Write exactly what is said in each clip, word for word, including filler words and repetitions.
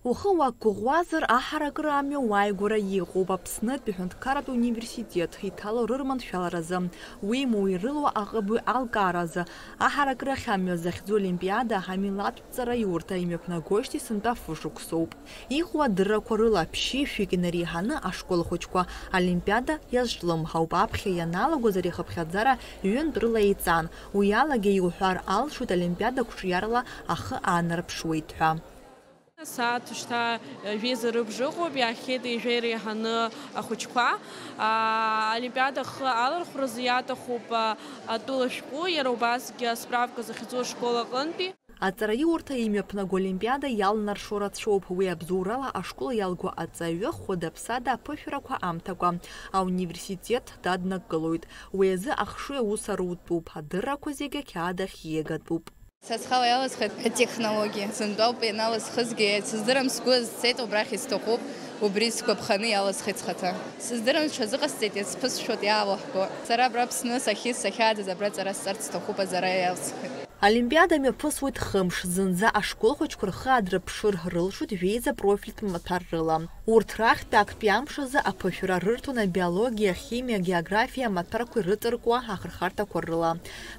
Ухы уақәгәыӷуазар, аҳаракыра амҩа уааигәара иҟоуп Аԥснытәи аҳәынҭқарратә университет иҭало рырманшәаларазы, уимоу ирылоу аҟыбаҩ алкааразы. Аҳаракырахь амҩа захьӡу олимпиада амилаҭтә ҵараиурҭа имҩаԥнагоижьҭеи сынтәа фышықәсоуп. Иҟоу адыррақәа рыла ԥшьышәҩык инареиҳаны ашкол хәыҷқәа олимпиада иазҿлымҳауп. Аԥхьа ианалагоз ари ахыԥхьаӡара ҩынтә рыла еиҵан. Уи алагьы иуҳәар алшоит, олимпиада қәҿиарала ахы аанарԥшуеит ҳәа. Асааҭ шьҭа жәеиза рыбжа ыҟоуп, иаахьеит ҩажәа иреиҳаны ахәыҷқәа. Аа, олимпиада ахы алархәразы иаҭахуп, а, атәыла шәҟәы, иара убасгьы асправка захьӡу ашкол аҟынтәи. Аҵараиурҭа имҩаԥнаго олимпиада иалнаршо рацәоуп. Уи абзоурала ашкол иалго аҵаҩы хәыда-ԥсада аԥышәарақәа амҭакәа ауниверситет даднакылоит. Уи азы ахшыҩ аус арутәуп, адыррақәа зегьы ақьаад ахь иагатәуп. Са схала иаласхеит атехнологиа. Сынтәа ауп ианаласхызгьы, сыздырам, сгәы азцеит, убрахь исҭахуп, убри сгәаԥханы иаласхеит схаҭа. Сыздырам, сҽазыҟасҵеит, иацԥысшәоит иаалыҳго. Сара абра Аԥсны сахьиз, сахьааӡаз абра ҵара сҵарц сҭахуп, аҵара иалсхеит. Олимпиада мҩаԥысуеит хымш, зынӡа ашкол хәыҷқәа рхы аадырԥшыр рылшоит жәеиза профильтә маҭәар рыла. Урҭ рахьтә актәи амш азы аԥышәара рырҭон абиологиа, ахимиа, агеографиа амаҭәарқәа ирыҵаркуа ахырхарҭақәа рыла.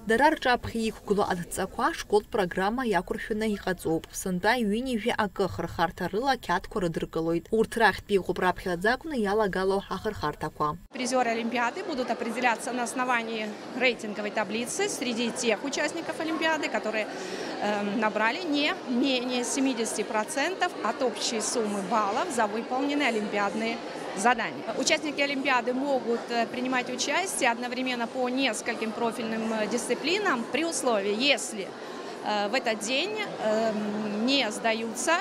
Дара рҿаԥхьа иқәгылоу адҵақәа ашколтә программа иақәыршәаны иҟаҵоуп. Сынтәа ҩынҩажәи акы ахырхарҭа рыла ақьаадқәа рыдыркылоит. Урҭ рахьтә иҟоуп раԥхьаӡа акәны иалагало ахырхарҭақәа. Призёры Олимпиады будут определяться на основании рейтинговой таблицы среди тех участников Олимпиады, которые, эм, набрали не менее семидесяти процентов от общей суммы баллов за выполненные олимпиадные задания. Участники Олимпиады могут, э, принимать участие одновременно по нескольким профильным, э, дисциплинам при условии, если, э, в этот день, эм, не сдаются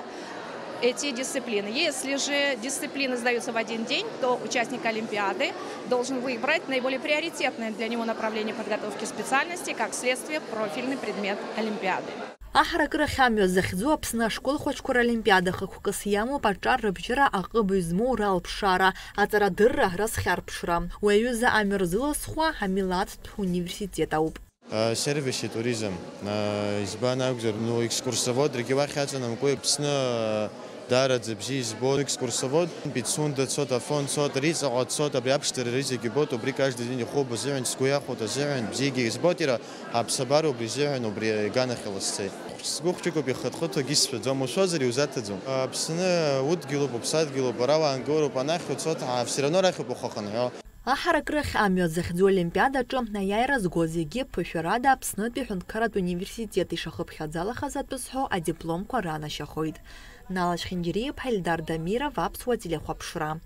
эти дисциплины. Если же дисциплины сдаются в один день, то участник Олимпиады должен выбрать наиболее приоритетное для него направление подготовки специальности, как следствие профильный предмет Олимпиады. Аҳаракырахь амҩа захьӡу Аԥсны ашкол хәыҷқәа ролимпиада хықәкыс иамоуп аҿар рыбжьара аҟыбаҩ змоу ралԥшаара, аҵарадырра, рызхьарԥшра. Уи аҩыза амҩа рзылызхуа амилаҭтә университет ауп. Сервиси туризм, избан акәзар, ну, екскурсоводрагьы уахь аҵанамго, Аԥсны даараӡа бзиа избон. Екскурсовод Пицунда цот, Афон цот, Риҵаҟа цот, абри аԥшӡара рызегьы бот, убри каждый день ихәылбо азыҳәан, сгәы иахәоит азыҳәан, бзиагьы избот иара, аԥсабара убри азыҳәан, убри аганахьала сцеит. Сгәы хәҷыкоуп, ихыҭ-хыҭуагьы сшәаӡом, ушәозар иузаҭаӡом. Аԥсны удгьылуп, уԥсадгьылуп, уара уаангылароуп, анахь уцот, ҳа, все равно арахь уԥхахынҳәо. Аҳаракырахь амҩа захьӡу олимпиадаҿы аиааира зго зегьы ԥышәарада Аԥснытәи аҳәынҭқарратә университет ишахыԥхьаӡалахаз атәы зҳәо адипломқәа ранашьахоит. Нала Чхинџьариа-иԥҳа, Ельдар Дамиров, Аԥсуа телехәаԥшра.